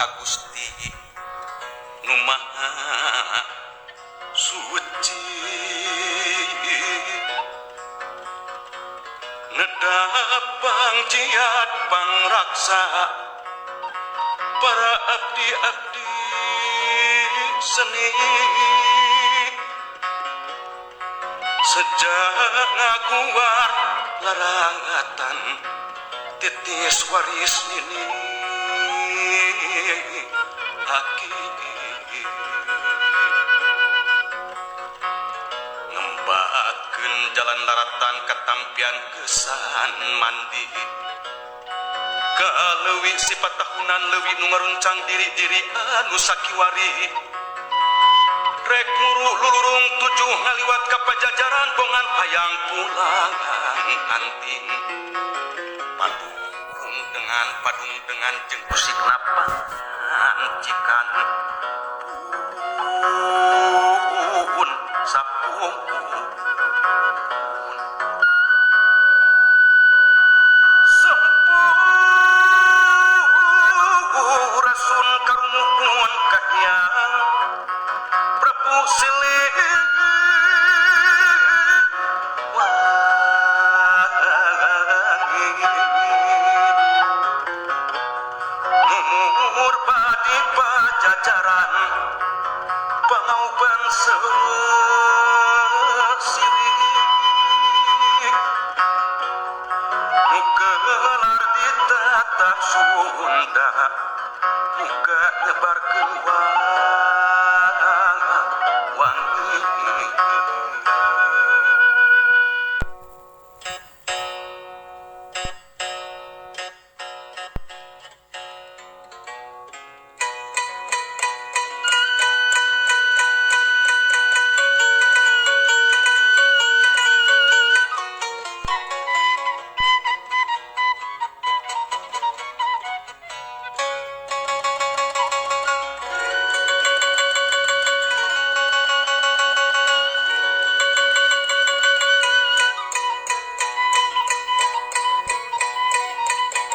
ka Gusti nu Maha Suci nedapang jiat pangraksa para abdi-abdi seni sejak ngaguar larangatan titis waris nini aki ngembatkeun jalan laratan katampian kesan mandi kaleuwi sifat tahunan leuwi nu ngaruncang diri-diri anu sakiwari rek muru lulurung tujuh ngaliwat ka pajajaran bongan hayang pulang anting padung dengan jeung musik napancikan pun sapung sempurasun karumuhun kahiyang Prabu Siliwangi numur padi pajajaran pangauban sesiwi nu gelar di tatah Sunda muga nyebarkeun.